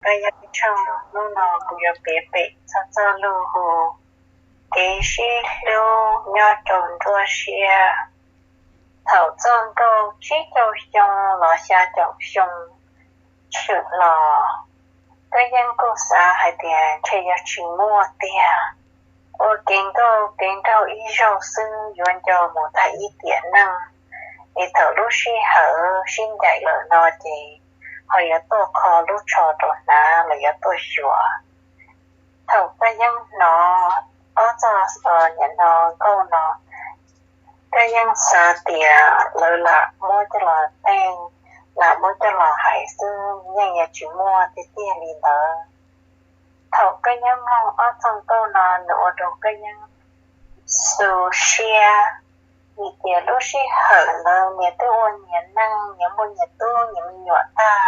Koj yeej tshaj, hnub no kuv yuav piav pem txog txoj lus hu kev sib hlub nyob rau nruab siab. Thaum txoj nkauj tsib caug xyoo los xya caum xyoo tshwm los, Kab Yeeb kuj xav hais tias ntshe yuav tsis muaj tiag. Ua kev nkauj kev nraug ib zaug xwb yuav nco mus tag ib tiam neej, es thaum lub sij hawm sib ncaim lawm no ces ho yuav tuaj kho lub tsho rau hnav los yuav tuaj xyuas. Thaum Kab Yeeb hnov ob txoj nim no nkauj no, Kab Yeeb xav tias lawv lam muab coj los teej, lam muab coj los hais xwb, yeej yuav tsis muaj tiag tiag li ntawd. Thaum Kab Yeeb mloog ob txoj nkauj no nws ua rau Kab Yeeb xu siab, vim tias lub sij hawm ntawd nyias twb ua nyias neej, nyias muaj nyias tub nyias me nyuam tag,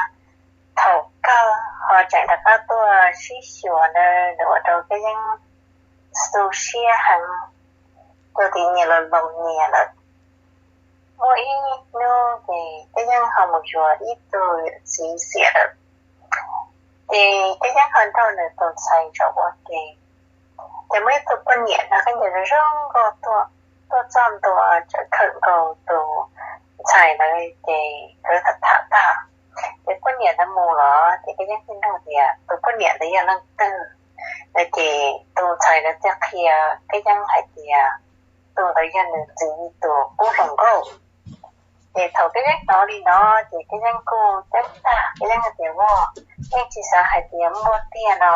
thaum kawg ho tseem rov qab tuaj sib xyuas na, nws ua rau Kab Yeeb xu siab heev, rau tias nyias los laus nyias lawm. Muaj ib hnub ces Kab Yeeb ho mus yuav ib tug txiv xiam lawm, ces Kab Yeeb ho nrog nws tus ntxhais tso ua ke. Ces muaj ib tug poj niam no khaub ncaws zoo nkauj tuaj, tuaj txog ntua tseem khawm nkaus tus ntxhais ntawd ces nkawd tham tham tag, ces poj niam ntawd mus los ces Kab Yeeb thiaj nug tias tus poj niam ntawd yog leej twg. Ces tus ntxhais ntawd thiaj qhia Kab Yeeb hais tias tus ntawd yog nws txiv tus qub hluas nkauj. Ces thaum Kab Yeeb hnov li no ces Kab Yeeb kuj ceeb tag, Kab Yeeb hais tias ua, yeej tsis xav hais tias muaj tiag no.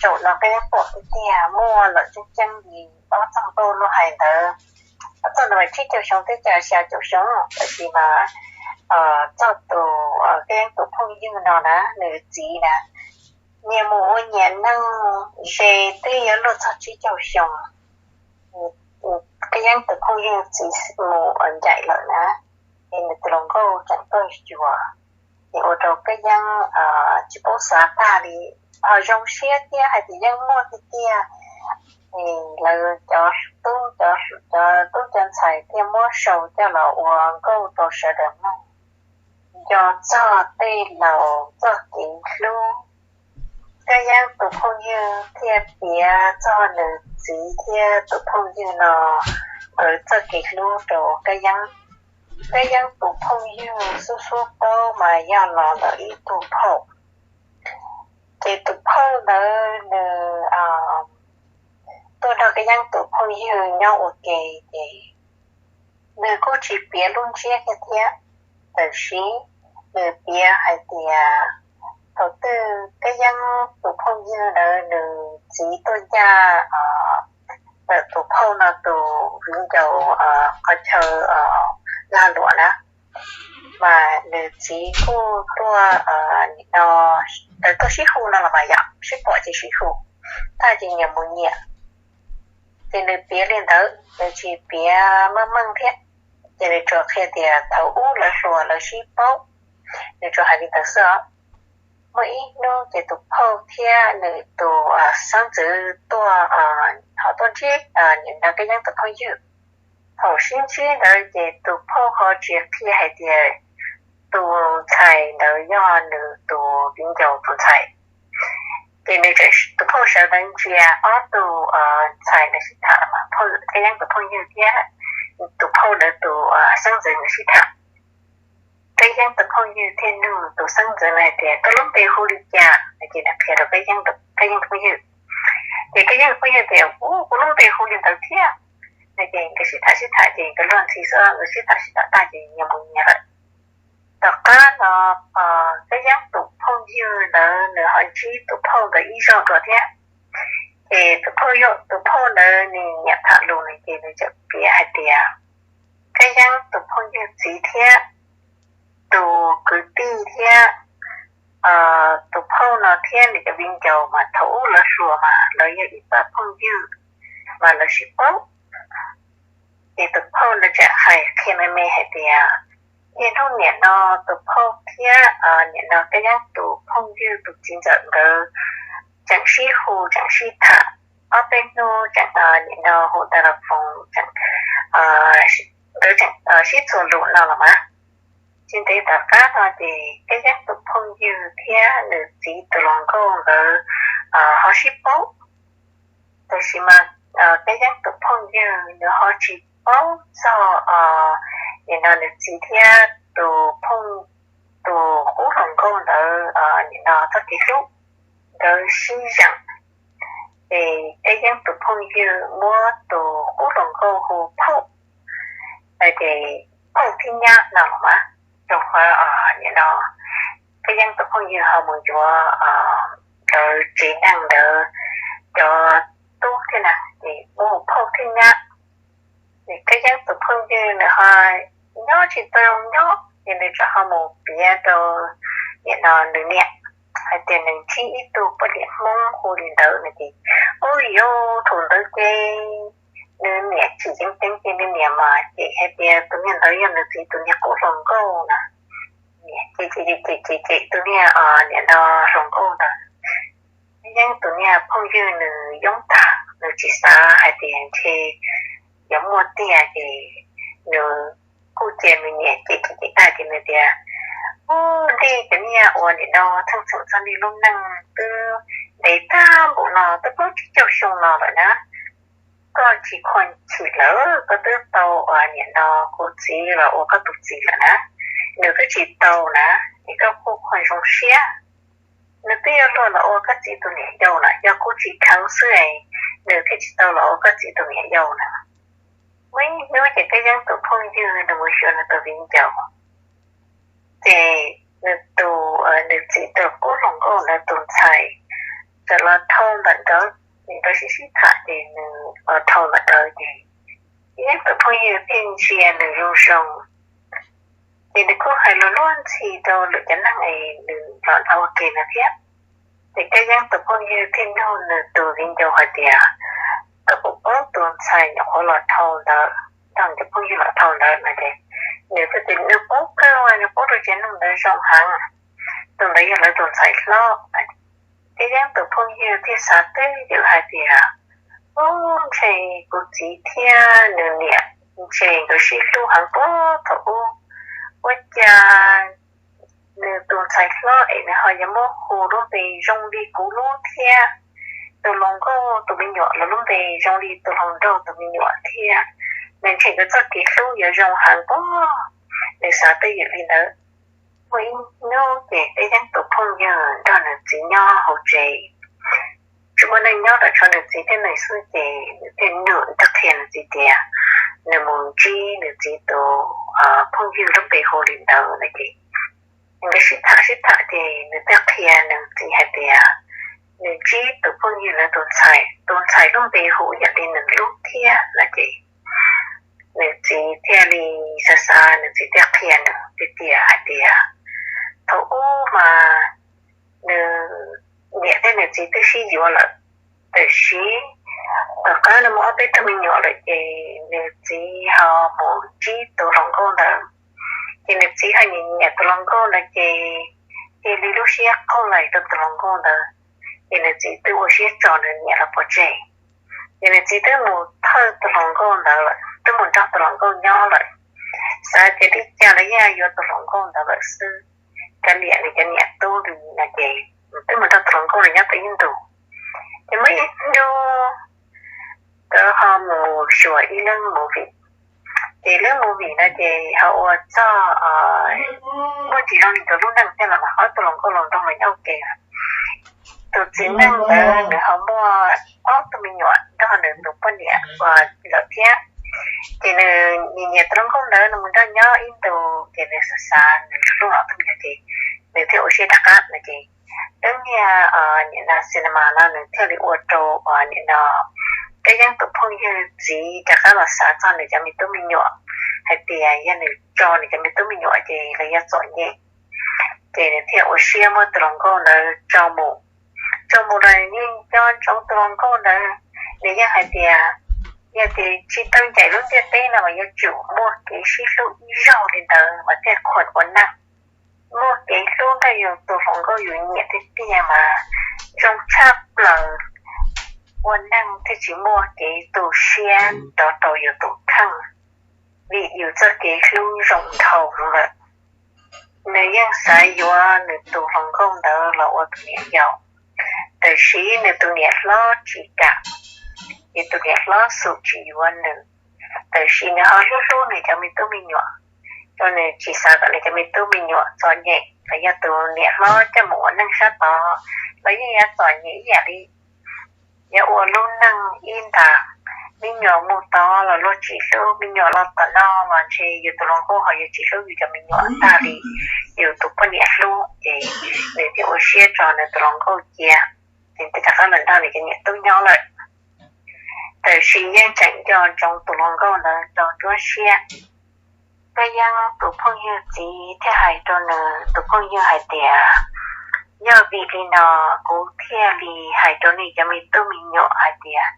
Zaum no Kab Yeeb pom tiag tiag muaj lawm tseeb tseeb li ob txoj nkauj luag hais ntawd. Ob txoj ntawd mas tsib caug xyoo thiab cas xya caum xyoo, tab sis mas txog tus Kab Yeeb tus phooj ywg no na, nws txiv na, nyias mus ua nyias neej ze twb yuav luaj txog tsib caug xyoo. Kab Yeeb tus phooj ywg txiv mus ncaim lawm na, es nws tus hluas nkauj tseem tuaj xyuas, ces ua rau Kab Yeeb tsis paub xav tag li, ho zoo siab thiab hais tias yeej muaj tiag tiag. Lawv cov tub, cov tub cov ntxhais thiaj muab sau coj los ua nkauj rau sawv daws mloog, nco txog tej laus txoj kev hlub. Kab Yeeb tus phooj ywg thiaj piav txog nws txiv thiab tus phooj ywg no nkawd txoj kev hlub rau Kab Yeeb. Kab Yeeb tus phooj ywg xub xub paub mas yog los ntawm ib tug phauj. Ces tus phauj ntawd nws tuaj nrog Kab Yeeb tus phooj ywg nyob ua ke, ces nws kuj tsis piav lub ntsiab kiag thiab, tab sis nws piav hais tias thaum twg Kab Yeeb tus phooj ywg ntawd nws txiv tuaj ncaj ntawm tus phauj no tus viv ncaus qhov chaw lag luam na, mas nws txiv kuj tuaj, nim no lawv tuaj sib hu no los mas yom, sib pom ces sib hu, tag ces nyias mus nyias. Ces nws piav li ntawd, nws tsis piav meej meej thiab. Ces nws tsuas qhia tias thaum ub lawv hluas lawv sib paub, nws tsuas hais li ntawd xwb os. Muaj ib hnub ces tus phauj thiab nws tus xeeb ntxwv tuaj, ho tuaj ntsib nim no Kab Yeeb tus phooj ywg. Thaum sib ntsib ntawd ces tus phauj ho tsis qhia hais tias tus ntxhais ntawd yog nws tus viv ncaus tus ntxhais. Ces nws, tus phauj sawv ntawd ntsia ob tug ntxhais ntawd sib tham, Kab Yeeb tus phooj ywg thiab tus phauj ntawd tus xeeb ntxwv ntawd sib tham. Kab Yeeb tus phooj ywg thiaj nug tus xeeb ntxwv ntawd hais tias koj lub npe hu li cas no, ces nws qhia rau Kab Yeeb, Kab Yeeb tus phooj ywg. Ces Kab Yeeb tus phooj ywg tias u, kuv lub npe hu li ntawd thiab. Ces nkawd sib tham sib tham ces nkawd luag ntxhi xwb, nkawd sib tham sib tham tag ces nyias mus nyias lawm. Tom qab no Kab Yeeb tus phooj ywg ntawd nws ho ntsib tus phauj ntawd ib zaug dua thiab. Ces tus phauj, tus phauj ntawd nws nyiam tham lus no ces nws txawm piav hais tias Kab Yeeb tus phooj ywg txiv thiab tus kwv tij thiab tus phauj no thiab nws cov viv ncaus mas thaum ub lawv hluas mas lawv yog ib pab phooj ywg mas lawv sib paub. Ces tus phauj ntawd txawm hais qhia me me hais tias niaj hnub nim no tus phauj thiab nim no Kab Yeeb tus phooj ywg tus txiv ntxawm nkawd tseem sib hu tseem sib tham, ob peb hnub tseem nim no hu tas los foos, nkawd tseem sib txuas lus no los mas. Tsis ntev tom qab no ces Kab Yeeb tus phooj ywg thiab nws txiv tus hluas nkauj ntawd ho sib paub. Tab sis mas Kab Yeeb tus phooj ywg nws ho tsis paub txog nim no nws txiv thiab tus phooj, tus qub hluas nkauj ntawd nim no txoj kev hlub nkawd sib yaum. Ces Kab Yeeb tus phooj ywg muab tus qub hluas nkauj hu Phauj, ces Phauj Thib Nyab no los mas, rau qhov nim no Kab Yeeb tus phooj ywg ho mus yuav nkawd tsev neeg ntawd cov tub thiab na, ces muab hu Phauj Thib Nyab. Ces Kab Yeeb tus phooj ywg nws ho nyob tsis tau nyob ces nws txawm ho mus piav rau nim no nws niam hais tias nws ntsib ib tug poj niam Hmoob hu li ntawd no ces, ub yuv, thaum ntawd ces nws niam tsis ceev ceev ces nws niam mas cem hais tias tus niag ntawd yog nws txiv tus niag qub hluas nkauj na. Ces cem cem cem tus niag nim no hluas nkauj ntawd. Yeeb tus niag phooj ywg nws yoob tag, nws tsis xav hais tias ntshe yuav muaj tiag ces nws kuj cia nws niam cem cem cem tag ces nws tias, ub, nej cov niag uas nim no theej txheem txog nej lub neej twb ntev tag npaum no twb plaub tsib caug xyoo no lawm na, koj tsis khuv xim lawm, koj twb tau ua nim no kuv txiv los ua koj tus txiv lawm na, nws twb tsis tau na, es koj kuj khuv zoo siab. Nws twb yuav luag los ua koj txiv tus niam yau lawm, yog kuv tsis kheev xwb es nws thiaj tsis tau los ua koj txiv tus niam yau na. Muaj ib hnub ces Kab Yeeb tus phooj ywg nws mus xyuas nws tus viv ncaus, ces nws tus, nws txiv tus qub hluas nkauj ntawd tus ntxhais txawm los dhau ntawm nkawd, ces nkawd sib sib tham ces nws los dhau ntawm nkawd ces Kab Yeeb tus phooj ywg thiaj ntsia nws zoo zoo. Ces nws kuj hais lus luag ntxhi rau lwm cov neeg es nws los dhau ua ke no thiab. Ces Kab Yeeb tus phooj ywg thiaj nug nws tus viv ncaus hais tias, koj puas paub tus ntxhais nyuam qhuav los dhau ntawd, nrog cov phooj ywg los dhau ntawd no ces nws thiaj tias nws paub kawg, nws paub rau tsev neeg ntawd zoo heev, tus ntawd yog lawv tus ntxhais hlob. Kab Yeeb tus phooj ywg thiaj xav twj ywm hais tias, ub, ntshe kuv txiv thiab nws niam ntshe nkawd sib hlub heev puag thaum ub, ua cas nws tus ntxhais hlob es nws ho yuav muab hu lub npe zoo li kuv lub thiab, tus hluas nkauj tus me nyuam los lub npe zoo li tus hluas nraug tus me nyuam thiab, nws ntshe nkawd txoj kev hlub yuav zoo heev puag. Nws xav twj ywm li ntawd. Muaj ib hnub ces Kab Yeeb tus phooj ywg nrog nws txiv nyob hauv tsev, tsis muaj neeg nyob lawm tshuav nws txiv thiab nws xwb ces nws thiaj nug thiaj qhia nws txiv tias nws mus ntsib nws txiv tus phooj ywg lub npe hu li ntawd no ces nkawd sib tham sib tham ces nws thiaj qhia nws txiv hais tias nws ntsib tus phooj ywg ntawd tus ntxhais, tus ntxhais lub npe hu ib yam li nws lub thiab no ces nws txiv thiaj li xav xav, nws txiv thiaj qhia nws tiag tiag hais tias thaum ub mas nws niam thiab nws txiv twb sib yuav lawm, tiam sis tom qab nws muaj ob peb tug me nyuam lawm ces nws txiv ho mus ntsib tus hluas nkauj ntawd, ces nws txiv ho nyiam nyiam tus hluas nkauj ntawd ces cia li lub siab qaug lais rau tus hluas nkauj ntawd, ces nws txiv twb ua siab tso nws niam los pov tseg. Ces nws txiv twb mus thawj tus hluas nkauj ntawd lawm, twb mus nrog tus hluas nkauj nyob lawm, xav tias li cas los yeej yuav tus hluas nkauj ntawd lawm xwb, kav liam nws cov niam tub li no ces twb mus nrog tus hluas nkauj ntawd nyob tau ib ntus. Ces muaj ib hnub nkawd ho mus xyuas ib lub movie, ces lub movie no ces ho ua txog muaj ntsis zoo li nkawd lub neej thiab los mas ob tug hluas nkauj hluas nraug los nyob ua ke. Tus txiv neej ntawd nws ho muaj ob tug me nyuam nrog nws tus poj niam uas lawm thiab. Ces nws nyiam nyiam tus hluas nkauj ntawd, nws mus nrog nyob ib ntus ces nws xav xav nws hlub ob tug me nyuam ces nws thiaj ua siab rov qab no ces lub niag nim no cinema no nws thiaj li ua rau nim no Kab Yeeb tus phooj ywg txiv rov qab los xav txog nws cov me tub me nyuam hais tias yog nws tso nws cov me tub me nyuam ces lawv yuav txom nyem. Ces nws thiaj ua siab muab tus hluas nkauj ntawd tso mus. Tso mus los nws yeej nco ntsoov tus hluas nkauj ntawd, nws yeej hais tias yog tias tsis tau ncaim lub ntiaj teb no mas yuav tsum muaj kev sib hlub ib zaug li ntawd mas thiaj khuam ua neej. Muaj kev hlub nrog yus tus hluas nkauj yus nyiam tiag tiag mas zoo tshaj plaws, ua neej thiaj tsis muaj kev tu siab rov rau yus tus kheej, vim yus txoj kev hlub zoo dhau lawm. Nws yeej xav yuav nws tus hluas nkauj ntawd los ua tus niam yau. Tab sis nws tus niam hlob tsis kam, ces tus niam hlob xum tsis yuav nws. Tab sis nws ho hlub hlub nws cov me tub me nyuam, rau nws tsis xav kom nws cov me tub me nyuam txom nyem. Los yog tus niam hlob coj mus ua neej sab tod los yeej yuav txom nyem ib yam li. Yuav ua lub neej ib ntas, me nyuam mus tod los luag tsis hlub, me nyuam los tom no los ntshe yus tus hluas nkauj ho yuav tsis hlub yus cov me nyuam tag li yus tus poj niam hlub. Ces nws thiaj ua siab tso nws tus hluas nkauj cia, ces rov qab los nrog nws cov niam tub nyob lawm. Tab sis yeej tseem nco ntsoov tus hluas nkauj ntawd rau nruab siab. Kab Yeeb tus phooj ywg txiv thiaj hais rau nws tus phooj ywg hais tias, yog vim li no kuv thiaj li hais rau nej cov me tub me nyuam hais tias,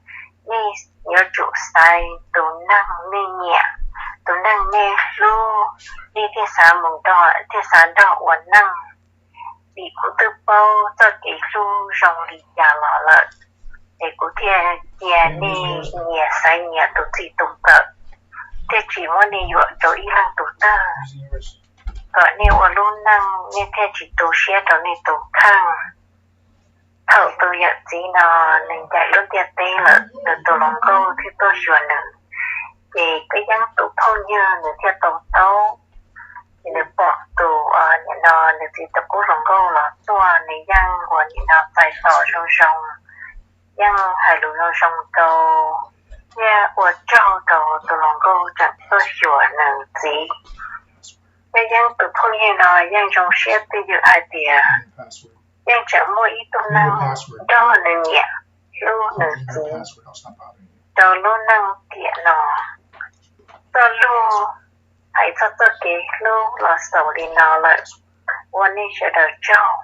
nej yuav tsum xaiv tus neeg nej nyiam, tus neeg nej hlub, nej thiaj xav mus nrog, thiaj xav nrog ua neej. Vim kuv twb paub txoj kev hlub zoo li cas los lawm, ces kuv thiaj cia nej nyias xaiv nyias tus txij tus nkawm, thiaj tsis muab nej yuam rau ib leeg tus twg, kom nej ua lub neej nej thiaj tsis tu siab rau nej tus kheej. Thaum tus yawm txiv no nws ncaim lub ntiaj teb lawm, nws tus hluas nkauj thiaj tuaj xyuas nws. Ces Kab Yeeb tus phooj ywg nws thiaj tau taub, ces nws pom tus, nim no nws txiv tus qub hluas nkauj los tuaj, nws yeej ua nim no txais tos zoo zoo, yeej hais lus zoo zoo rau, thiaj ua tsaug rau tus hluas nkauj tseem tuaj xyuas nws txiv. Kab Yeeb tus phooj ywg no yeej zoo siab twj ywm hais tias yeej tseem muaj ib tug neeg nrog nws niam hlub nws txiv rau lub neej tiam no. Txoj lus hais txog txoj kev hlub los xaus li no lawm, ua nej sawv daws tsaug.